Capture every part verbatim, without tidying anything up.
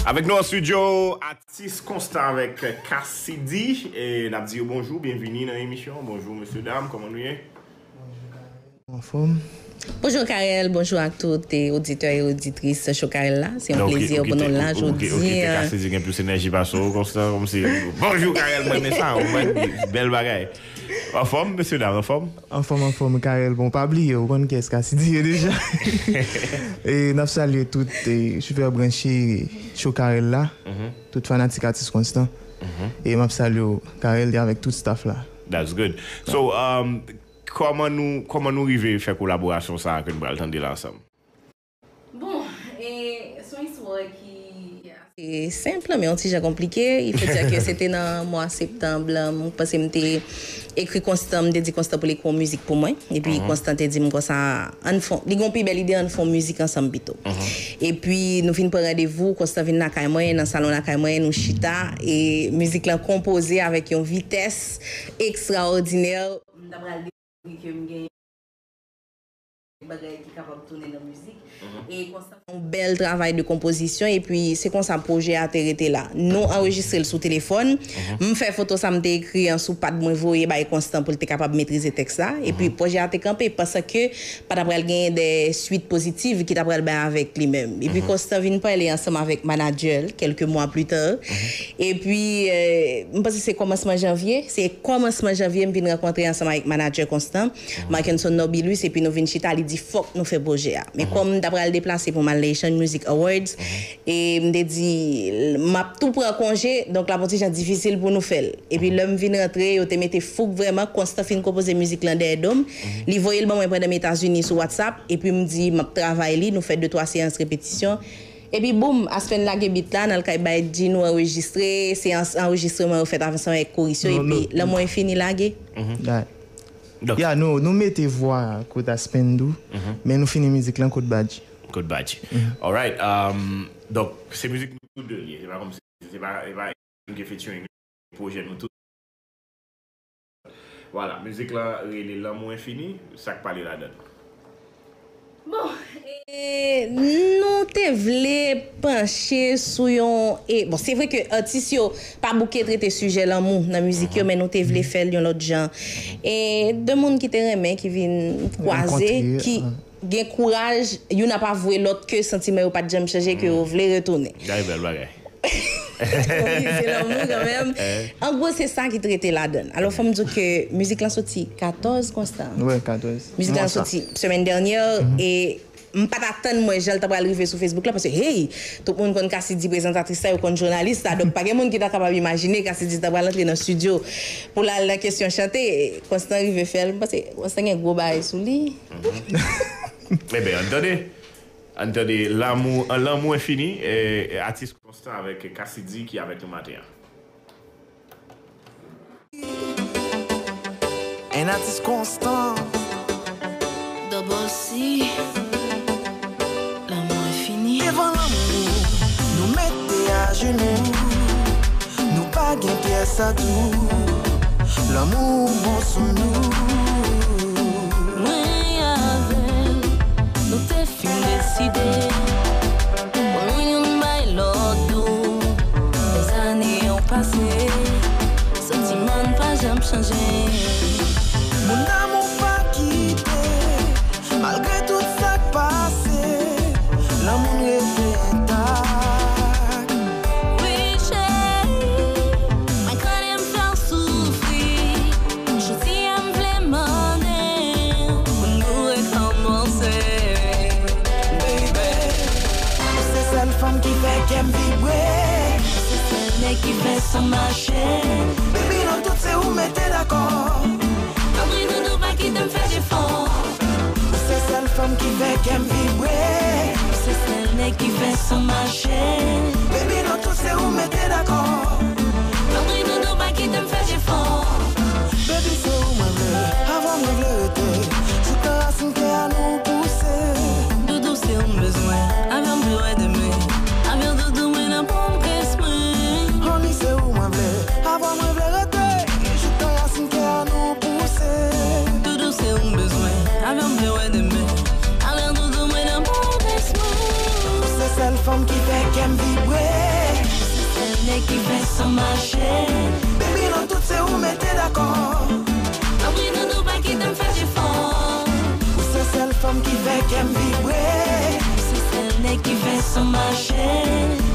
Avèk nou an estidyo, atis Constant avèk Cassidy. E n ap di yo bonjou, byenvini nan emisyon. Bonjou, mesye dam, kòman nou ye? Anfòm. Bonjou Carel, bonjou ak tout e, oditè e oditris Show Carel la. Se yon plezi pou nou la jodi a. Cassidy gen plis enèji pase w, Constant, kòmsi. Bonjou Carel, mwen renmen sa, ou mwen bèl bagay. Anfòm, mesye dam, anfòm? Anfòm, anfòm, Carel. Bon, pa bliye, ou konn kiyès Cassidy ye deja. E n ap salye tout e, sipè branche Show Carel la. Tout fanatik atis Constant. E m ap salye w, Carel, avèk tout staff la. That's good. So, um, kòman nou, kòman nou rive fè kolaborasyon sa a ke nou pral tande la ansanm? Bon, e, se yon istwa ki ase senp, men yon ti jan konplike. Il faut dire que se te nan mwa septanm, m panse m te ekri Constant, m te di Constant pou l ekri yon mizik pou mwen. Epi Constant te di m konsa, ann fè, li gen yon pi bèl ide, ann fè yon mizik ansanm pito. Epi nou vin pran randevou, Constant vin lakay mwen, nan salon lakay mwen, nou chita, e mizik lan konpoze avèk yon vitès ekstraòdinè. M ta pral dekri ke m gen bagay ki kapab tounen nan mizik. E Constant fè yon bèl travay de konpozisyon, epi se konsa pwojè a te rete la. Nou anrejistre l sou telefòn. M fè foto sa m te ekri an sou pad mwen voye bay Constant pou l te kapab metrize tèks la. Epi pwojè a te kanpe, paske pa t ap pral genyen de swit pozitiv ki t ap pral bay avèk li menm. Epi Constant vin pale ansanm avèk manadjè l, kèlke mwa pli ta. Epi, e, m panse se kòmansman janvye. Se kòmansman janvye m vin rankontre ansanm avèk manadjè Constant, Markenson Norbilus, epi nou vin chita, li di fòk nou fè pwojè a. Men kòm m ta pral deplase pou m al Haitian Music Awards, e m te di, m ap tou pran konje, donk l ap yon ti jan difisil pou nou fè l. Epi lè m vin rantre, yo te mete fouk vrèman, Constant fin konpoze mizik lan dèyè do m. Li voye l ban mwen pandan m Etazini sou WhatsApp, epi m di, m ap travay li, nou fè de twa seyans repetisyon. Epi boum, Aspen lage beat la, n al kay Baedji, nou anrejistre, se an-, anrejistreman yo fèt ansanm avèk koris yo, epi Lanmou Enfini lage. Ya, nou, nou mete vwa kot Aspen tou, men nou fini mizik lan kot Badji. Kot Badji. Alright, um, donk, se mizik nou tou de li ye, se pa kòmsi, se pa, se pa youn ki featuring, pwojè nou tou. Vwala, mizik lan rele Lanmou Enfini, sa k pale ladan l? Bon, e, nou te vle panche sou yon, e, bon, se vre ke atis yo pa bouke trete sijè lanmou nan mizik yo, men nou te vle fè l yon lòt jan. E de moun ki te renmen, ki vin kwaze, ki gen kouraj, youn ap avwe lòt ke santiman yo pa t janm chanje, ke yo vle retounen. Gade bèl bagay. Wi, se lanmou kanmenm. An gwo, se sa ki t rete ladan l. Alò, fò m di w ke mizik lan soti katòz Constant. Wi, katòz. Mizik lan soti semèn dènyè, e m pa t atann mwen jan l ta pral rive sou Facebook la, paske, hey, tout moun konn Cassidy prezantatris sa, yo konn jounalis sa, donk pa gen moun ki ta kapab imajine Cassidy ta pral antre nan estidyo pou l al nan kesyon chante. Constant rive fè l, m panse Constant gen gwo bagay sou li. Ebyen, ann tande. Ann tande Lanmou, Lanmou Enfini, e, e atis Constant avèk Cassidy ki avèk nou maten an. Un artiste constant. Double C, Lanmou Enfini. Devan lanmou, nou mete ajenou. Nou pa gen pyès atou. Lanmou bon sou nou. Mwen avè l, nou te fin deside. Pou nou youn bay lòt dou. Dèzane yo pase, santiman n pa janm chanje. Mon amour pa kite. Malgre tout sa k pase, lanmou n rete entak. Wi, cheri, malgre m fè w soufri, jodi a m vle mande w pou n nou rekòmanse. Baby, ou se sèl fanm ki fè kè m vibre. Ou se sèl nèg ki fè san mache. Baby, nan tout se ou mete dakò. Tanpri doudou pa kite m fè jefò. Ou se sèl fanm ki fè kè m vibre. Ou se sèl nèg ki fè san mache. Baby, nan tout se ou mete dakò. Tanpri doudou pa kite m fè jefò. Baby, se ou mwen vle, avè w mwen vle rete. Jouk tan rasin kè a nou pouse. Doudou, se ou m bezwen, avè w m vle wè demen. Avè w doudou mwen nan pwomès mwen. Honey, se ou mwen vle, avè w mwen vle rete. Jouk tan rasin kè a nou pouse. Doudou, se ou m bezwen, avè w m vle wè demen. Avè w doudou mwen nan pwomès mwen. Ou se sèl fanm ki fè kè m vibre. Nèg ki fè san mache. Baby, nan tout se ou mete dakò. Tanpri doudou, pa kite m fè jefò. Ou se sèl fanm ki fè kè m vibre. Ou se sèl nèg ki fè san mache.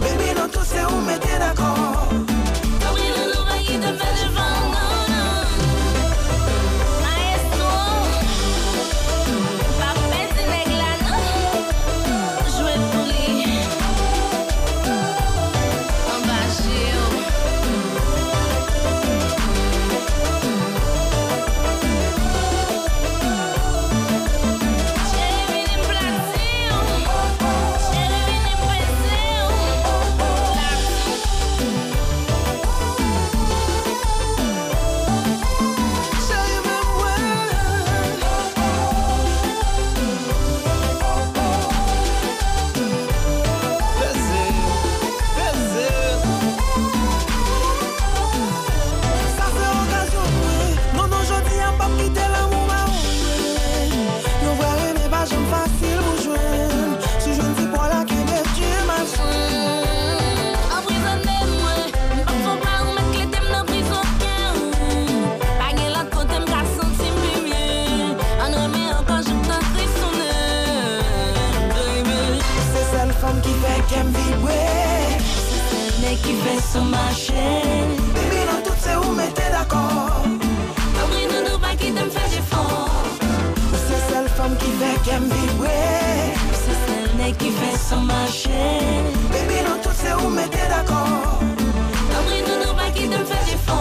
Baby, nan tout se ou mete dakò. Tanpri doudou, pa kite m fè jefò, non, non. Maestro, pa pèdi nèg la, non. Jwe pou li. Anba je w. Cheri, vini m plati w. Cheri, vini m peze w. Plati. Cheri, men mwen. Peze, peze. Sa se okazyon mwen. Non, non, jodi a m p ap kite lanmou ba ou mwen. Yon vrè renmen pa janm fasil pou jwenn. Si w jwenn ti pwa la, kenbe pye m al jwenn. Anprizone mwen, m p ap fè w pa remèt klete m nan prizon kè w. Pa gen lòt kote m ka santi m pi byen. Ann renmen ankò jouk tan kri sonnen, baby. Se sèl fanm ki fè kè m vibre. Se sèl nèg ki fè san mache. Baby, nan tout se ou mete dakò. Tanpri doudou, pa kite m fè jefò. Ou se sèl fanm ki fè kè m vibre. Ou se sèl nèg ki fè san mache. Baby, nan tout se ou mete dakò. Tanpri doudou, pa kite m fè jefò.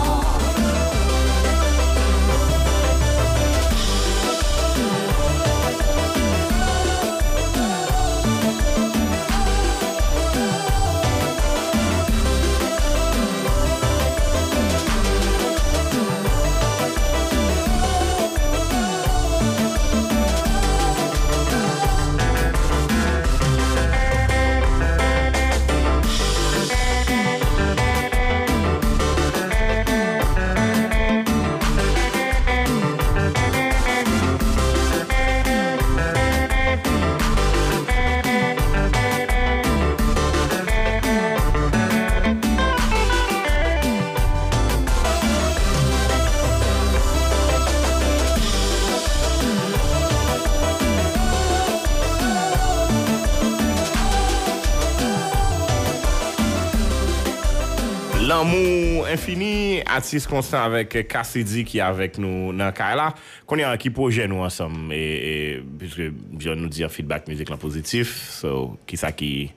Lanmou enfini, atis konstan avèk Cassidy ki avèk nou nan kay la. Kounye a, ki pwojè nou ansanm? E, e, piske, jan nou di an, feedback mizik lan pozitif. So, kisa ki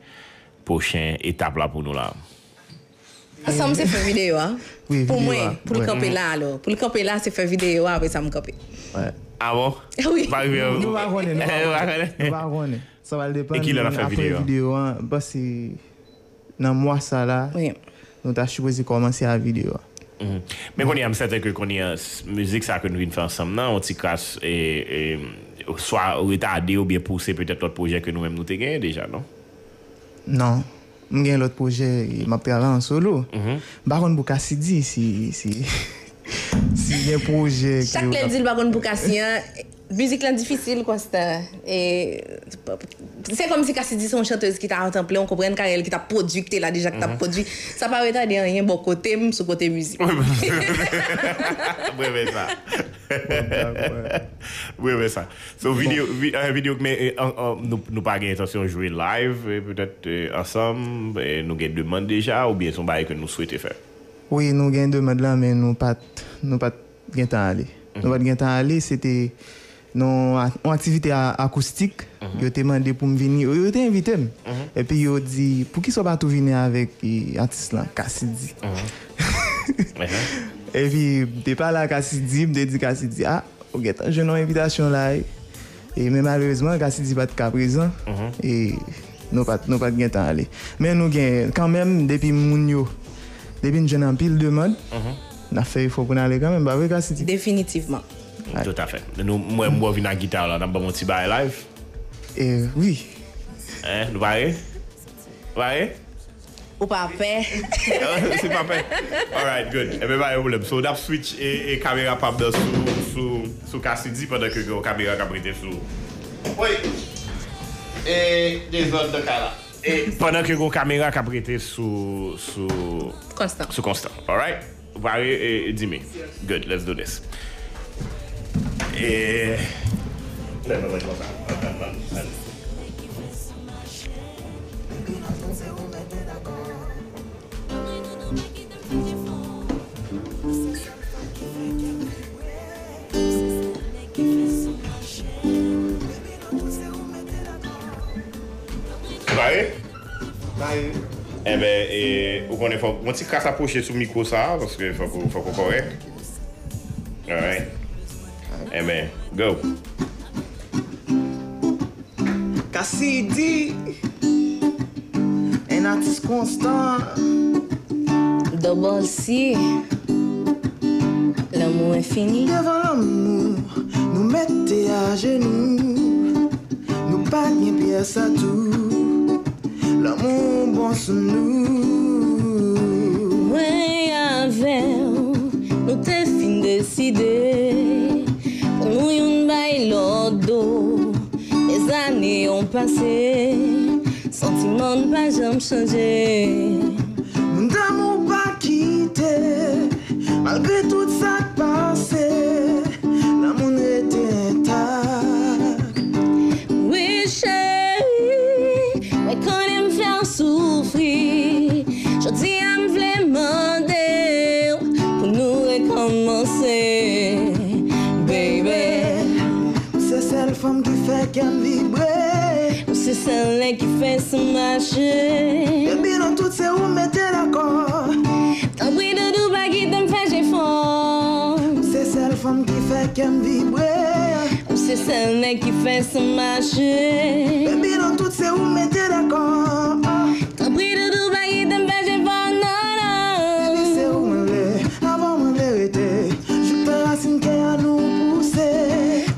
pwochen etap la pou nou la? Ansanm se fè videyo a. Wi, pou videyo mwen, a, pou l wi. Kanpe la, alò. Pou l kanpe la, se fè videyo a, apre sa m kanpe. Wi. Ah bon? Wi. Pa rive. Nou pa konnen, nou pa konnen. Nou pa konnen. Nou pa konnen. Sa va depann. E kilè n ap fè videyo a? Apre videyo a, m panse nan mwa sa la, wi, nou ta sipoze kòmanse a videyo a. Mhm. Men kounye a, m sèten ke kounye a, s-, mizik sa ke nou vin fè ansanm nan, yon ti kras, e, e, swa retade oubyen pouse petèt lòt pwojè ke nou menm nou te genyen deja, non? Non. M gen lòt pwojè, e, m ap travay an solo. Mhm. M pa konn pou Cassidy, si, si, si gen pwojè ke chak lè l di l pa konn pou Cassidy an, mizik lan difisil, Constant. E, se kòmsi Cassidy se yon chantèz ki ta an tanplè, w konprann, karyè l ki t ap pwodui, ki te la deja, ki t ap pwodui. Sa pa retade anyen bò kote m, sou kote mizik. Mwen renmen sa. Mwen renmen sa. So, videyo, vi-, eh, videyo, men, eh, an, an, nou, nou pa gen entansyon jwe live, eh, petèt, eh, ansanm, eh, nou gen demann deja, oubyen se yon bagay ke nou swete fè? Wi, nou gen demann lan, men nou pa t, nou pa t gentan ale. Nou pa t gentan ale, se te nan a-, yon aktivite a-, akoustik, yo te mande pou m vini, yo, yo te envite m. Epi yo di, "Poukisa w pa tou vini avèk, eh, atis lan, Cassidy?" Epi, m te pale a Cassidy, m te di Cassidy, "Ah, ou gentan jwenn yon envitasyon la, wi." E, men malerezman, Cassidy pa t ka prezan. E nou pa t, nou pa t gentan ale. Men nou gen, kanmenm, depi moun yo, depi n jwenn anpil demann, n ap fè efò pou n ale kanmenm, pa vre, Cassidy? Definitivman. Toutafè. Nou, mwen, mwen vin ak gita la, n ap ban m yon ti bagay live. E, wi. Hein, nou pare? Pare? Ou pa pè? Se pa pè. Alright, good. Enben, pa gen pwoblèm. So, n ap switch e, e kamera pa m nan sou, sou, sou Cassidy pandan ke gen yon kamera k ap rete sou. Wi. E dezòd nan kay la. E pandan ke gon kamera k ap rete sou, sou, Constant. Sou Constant, alright? Ou pare, e, Dimi? Good, let's do this. E, lè mwen konsa. Pare? Pare. Enben, e, ou konnen fòk yon ti kras apwoche sou mikwo sa a, paske fòk ou, fòk ou kòrèk. Alright. Enben, go. Cassidy, un artiste constant. Double C, l'amour infini. Devan lanmou, nou mete ajenou. Nou pa gen pyès atou. Lanmou bon sou nou. Mwen avè w, nou te fin deside pou nou youn bay lòt do. Dèzane yon pase, santiman n pa janm chanje. Moun damou pa kite, malgre tout sa k pase, lanmou n rete entak. Wi, cheri, mwen konnen m fè w soufri. Jodi a, m vle mande w pou nou rekòmanse, baby. Ou se sèl fanm ki fè kè m vibre. Ou se sèl nèg ki fè san mache. Baby, nan tout se ou mete dakò. Tanpri, doudou, pa kite m fè jefò. Ou se sèl fanm ki fè kè m vibre. Ou se sèl nèg ki fè san mache. Baby, nan tout se ou mete dakò. Tanpri, doudou, pa kite m fè jefò, non, non. Baby, se ou mwen vle, avè w mwen vle rete. Jouk tan rasin kè a nou pouse.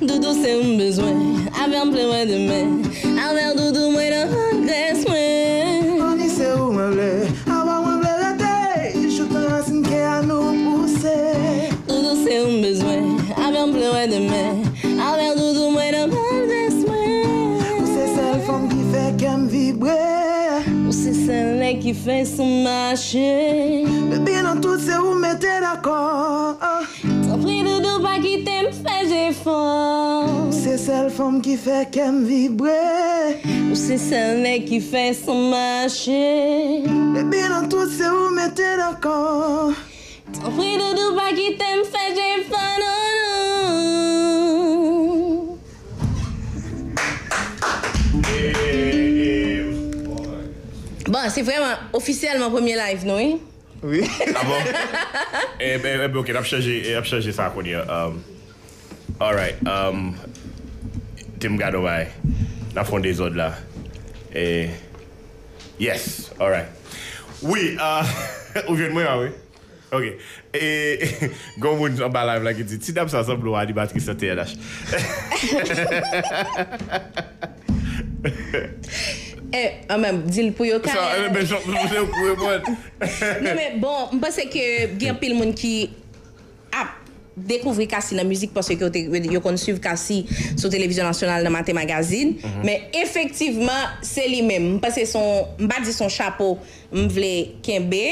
Doudou, se ou m bezwen, avè w m vle wè demen. Avè w, doudou, mwen nan rès mwen. Honey, se ou mwen vle, avè w mwen vle rete. Jouk tan rasin kè a nou pouse. Doudou, se ou m bezwen, avè w m vle wè demen. Avè w, doudou, mwen nan rès mwen. Ou se sèl fanm ki fè kè m vibre. Ou se sèl nèg ki fè san mache. Baby, nan tout se ou mete dakò. Tanpri, doudou, pa kite m fè jefò. Ou se sèl fanm ki fè kè m vibre. Ou se sèl nèg ki fè san mache. Baby, nan tout se ou mete dakò. Tanpri, doudou, pa kite m fè jefò, non, non. Bon, se vrèman ofisyèlman premye live nou, wi. Wi. Ah bon? Eh ben, eh ben, ok, n ap chanje, eh, n ap chanje sa kounye a. Um, alright. Um, te m gade w bay. N ap fè yon dezòd la. Eh, yes, alright. Wi, uh, ou jwenn mwen, ah wi. Ok. E, gon moun anba live la ki di, "Ti dam sa sanble yon animatris nan T N H." Eh, an menm, di l pou yo ka. Sa, eh, men, jan, se ou pou reponn. Non, men bon, m panse ke gen anpil moun ki ap dekouvri Cassie nan mizik paske yo te, yo konn swiv Cassie sou televizyon nasyonal nan Maten Magazine. Men efektivman, se li menm. M panse se yon, m pa di se yon chapo m vle kenbe,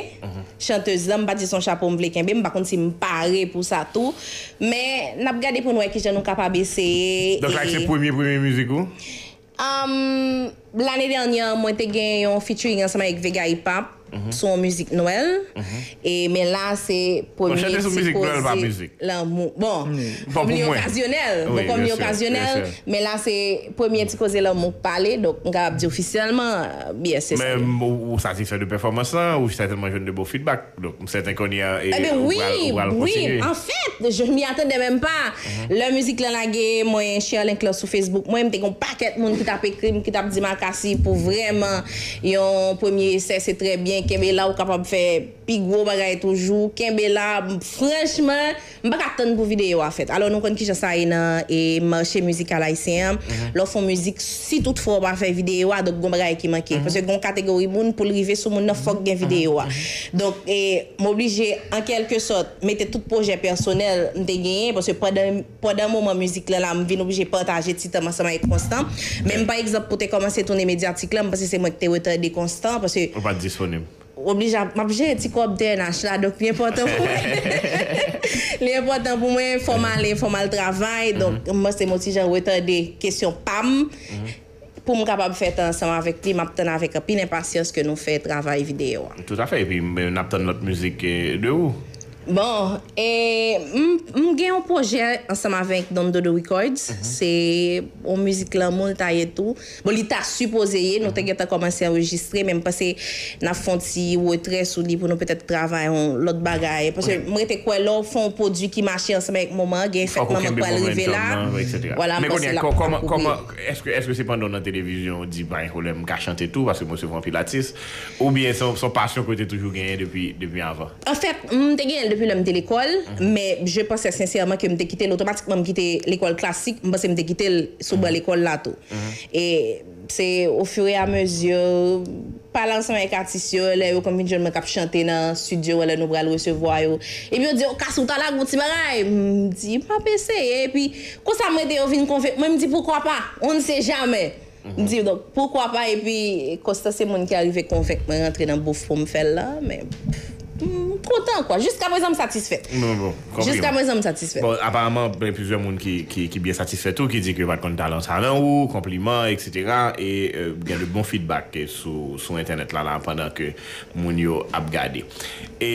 chantèz la, m pa di se yon chapo m vle kenbe, m pa konn si m pare pou sa tou. Men, n ap gade pou n wè kijan nou kapab eseye. Donk, like, se premye, premye mizik ou? Um, lane dènyè, mwen te gen yon featuring ansanm avèk Vega Hip Hop sou yon mizik Nwèl. E, men la, se premye ti koze lanmou. Bon, kòm li okazyonèl. Bon, kòm li okazyonèl, men la, se premye ti koze lanmou k pale, donk, m kapab di ofisyèlman, yes, se sa. Men, ou, ou satisfè de pèfòmans lan, ou sètènman jwenn de bon feedback. Donk, m sèten kounye a, e, ou pral, ou pral kontinye. Anfèt, je m'y attendais même pas. Lè mizik lan lage, mwen share link lan sou Facebook mwen, m te gen yon pakèt moun ki t ap ekri m, ki t ap di m, "Cassie, pou vrèman yon premye esè, se trè byen, Kenbe la, ou kapab fè pi gwo bagay toujou. Kenbe la, m- franchman, m pa ka tann pou videyo a fèt. Alò, nou konn kijan sa ye nan e, mache mizikal ayisyen an. Lè w fè yon mizik, si toutfwa w pa fè videyo a, donk gon bagay ki manke. Paske gon kategori moun, pou l rive sou moun nan, fòk gen videyo a. Donk, e, m oblije, an kèlke sòt, mete tout pwojè pèsonèl m te genyen, paske pandan, pandan moman mizik lan la, m vin oblije pataje ti tan m ansanm avèk Constant. Men m, pa egzanp, pou te kòmanse tounen medyatik lan, m panse se mwen ki te retade Constant, paske Ou pa t disponib. Oblije, m ap jere ti kòb T N H la, donk li enpòtan pou mwen. Li enpòtan pou mwen, fò m ale, fò m al travay, donk m panse m yon ti jan retade kesyon pa m. Pou m kapab fè tan ansanm avèk li, m ap tann avèk anpil enpasyans ke nou fè travay videyo a. Toutafè, epi m, n ap tann lòt mizik, eh, de ou. Bon, e, m, m gen yon pwojè ansanm avèk Don Dodo Records. Se yon mizik lanmou l ta ye tou. Bon, li ta sipoze ye, nou te gentan kòmanse anrejistre, men m panse n ap fè yon ti retrè sou li pou nou petèt travay yon lòt bagay. Paske m rete kwè lè w fè yon pwodui ki mache ansanm avèk moman an, gen efèktman mwen pral rive la. Vwala, m panse l ap, ap koupe. Èske, èske se pandan w nan televizyon ou di pa gen pwoblèm, m ka chante tou, paske m resevwa anpil atis, oubyen se yon, se yon pasyon ke w te toujou genyen depi, depi avan? Anfèt, m te genyen l depi lè m te lekòl, men je pense sincèrement ke m te kite l otomatikman, m kite lekòl klasik, m panse m te kite l sou ban lekòl la tou. E se ofiramezi, pale ansanm avèk atis yo, lè yo konn vin jwenn mwen k ap chante nan estidyo, lè nou pral resevwa yo. Epi yo di, "O, Kasi, w ta lage yon ti bagay?" M di, "M ap eseye." Epi konsa m rete, yo vin konvenk mwen, m di, "Poukwa pa? On ne sait jamais." M di, "Donk, poukwa pa?" Epi Constant se moun ki arive konvenk mwen rantre nan bouf pou m fè l la, men m kontan, kwa. Jiskaprezan, m satisfè. Bon, bon, konpliman. Jiskaprezan, m satisfè. Bon, aparamman, gen plizyè moun ki, ki, ki byen satisfè tou, ki di ke yo pa t konn talan sa nan ou, konpliman, etsetera. E, euh, gen de bon feedback, eh, sou, sou entènèt la, la, pandan ke moun yo ap gade. E,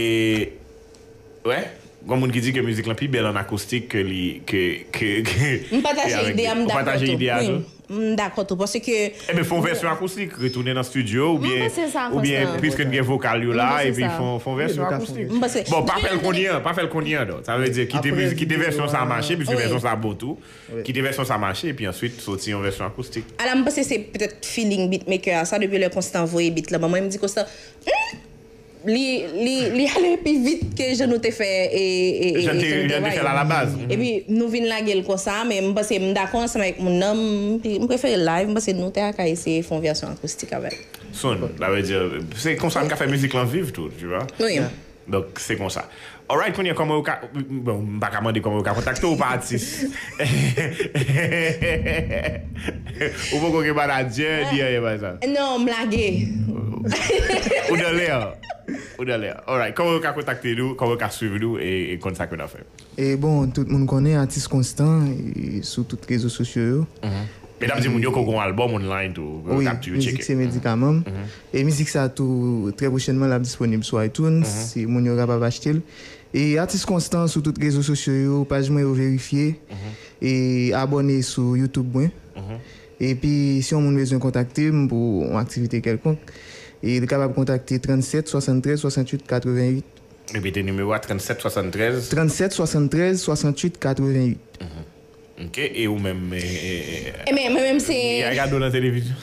wè, gen moun ki di ke mizik lan pi bèl an akoustik ke li, ke, ke, ke, M pataje ide a, m dakò tou. Ou pataje ide a tou? M dakò tou, paske Ebyen, fè yon vèsyon akoustik, retounen nan estidyo, oubyen, oubyen, piske n gen vokal yo la, epi fè yon, fè yon vèsyon akoustik. Bon, pa fè l kounye a, pa fè l kounye a, non. Sa vle di, kite mizik, kite vèsyon sa a mache, piske vèsyon sa a bon tou. Kite vèsyon sa a mache, epi answit, soti yon vèsyon akoustik. Ala, m panse se petèt feeling beatmaker a, sa, depi lè Constant voye beat la ban mwen, m di Constant, hmm, li, li, li ale pi vit ke jan nou te fè, e, e, e, jan n te, jan n te fè l alabaz. Epi nou vin lage l konsa, men m panse m dakò ansanm avèk moun nan, m, m prefere l live, m panse nou te ka eseye fè yon vèsyon akoustik avè l. Soon, sa vle di, se konsa n ka fè mizik lan viv tou, tu vois. Wi. Donk, se konsa. Alright, kounye a, kòman yo ka, bon, m pa ka mande kòman yo ka kontakte w, ou pa atis. Ou poko gen manadjè, ni anyen pa sa. Non, m lage. Ou nan lè. Ou nan lè. Alright. Kòman yo ka kontakte nou? Kòman yo ka swiv nou? E, e konn sa ke n ap fè? E bon, tout moun konnen Atis Constant, e, sou tout rezo sosyo yo. Men n ap di moun yo ke w gen yon albòm online tou, ke yo ka tcheke. Wi, Mizik se medikaman m. E mizik sa tou, trè pwochènman, l ap disponib sou iTunes, si moun yo kapab achte l. E Atis Constant sou tout rezo sosyo yo, paj mwen yo verifye. E abòne sou YouTube mwen. Epi, si yon moun bezwen kontakte m pou yon aktivite kèlkonk, e li kapab kontakte trannsèt swasanntrèz swasanntuit katrevennuit. Repete nimewo a, trannsèt swasanntrèz. Trannsèt swasanntrèz swasanntuit katrevennuit. Ok, e ou menm, e, e, e, Ebyen, mwen menm se Yaya gade w nan televizyon.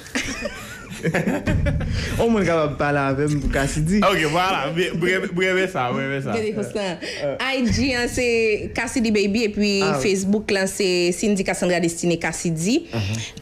Yon moun kapab pale avè m pou Cassidy. Ok, vwala, m, m renmen, m renmen sa, m renmen sa. Gade Constant. I G an se Cassidy Baby, epi Facebook lan se Cindy Cassandra Destiné Cassidy.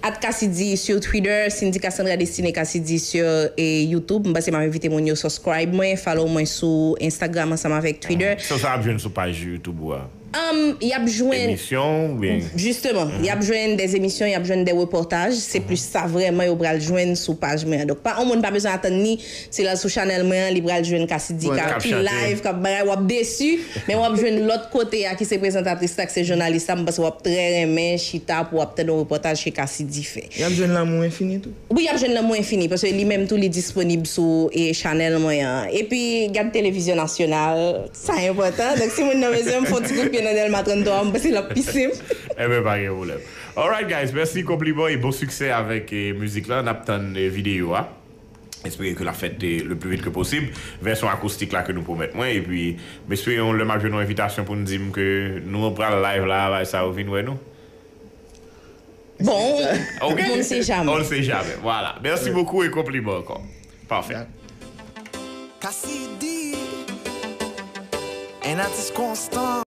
At Cassidy sur Twitter, Cindy Cassandra Destiné Cassidy sur, e, YouTube. M panse m ap envite moun yo subscribe mwen, follow mwen sou Instagram ansanm avèk Twitter. So sa ap jwenn sou paj YouTube ou a? Um, y ap jwenn Emisyon oubyen? Jisteman, y ap jwenn de emisyon, y ap jwenn de repòtaj. Se plis sa vrèman yo pral jwenn sou paj mwen an. Donk, pa, yon moun pa bezwen atann ni, si l al sou chanèl mwen an, li pral jwenn Cassidy k ap ki live, k ap bagay, w ap desi, men w ap jwenn lòt kote a ki se prezantatris la, ki se jounalis la, m panse w ap trè renmen chita pou w ap tande yon repòtaj ke Cassidy fè. Y ap jwenn Lanmou Enfini tou. Wi, y ap jwenn Lanmou Enfini, paske li menm tou, li disponib sou, e, chanèl mwen an. Epi, gad televizyon nasyonal, sa enpòtan. Donk, si moun nan bezwen m fè yon ti kout pye nan Dèlma trannntwa, m panse l ap pi senp. Ebyen, pa gen pwoblèm. Alright, guys, mèsi, konpliman e bon siksè avèk, e, mizik la. N ap tann, e, videyo a. Espere ke l ap fèt, e, le plus vite que possible. Vèsyon akoustik la ke nou pwomèt mwen. Epi, m espere yon lè m ap jwenn yon envitasyon pou n di m ke nou pral live la, bagay sa yo vin wè nou. Bon, on ne sait jamais. On ne sait jamais. Vwala. Mèsi bokou e konpliman ankò. Pafè. Cassidy, un artiste constant.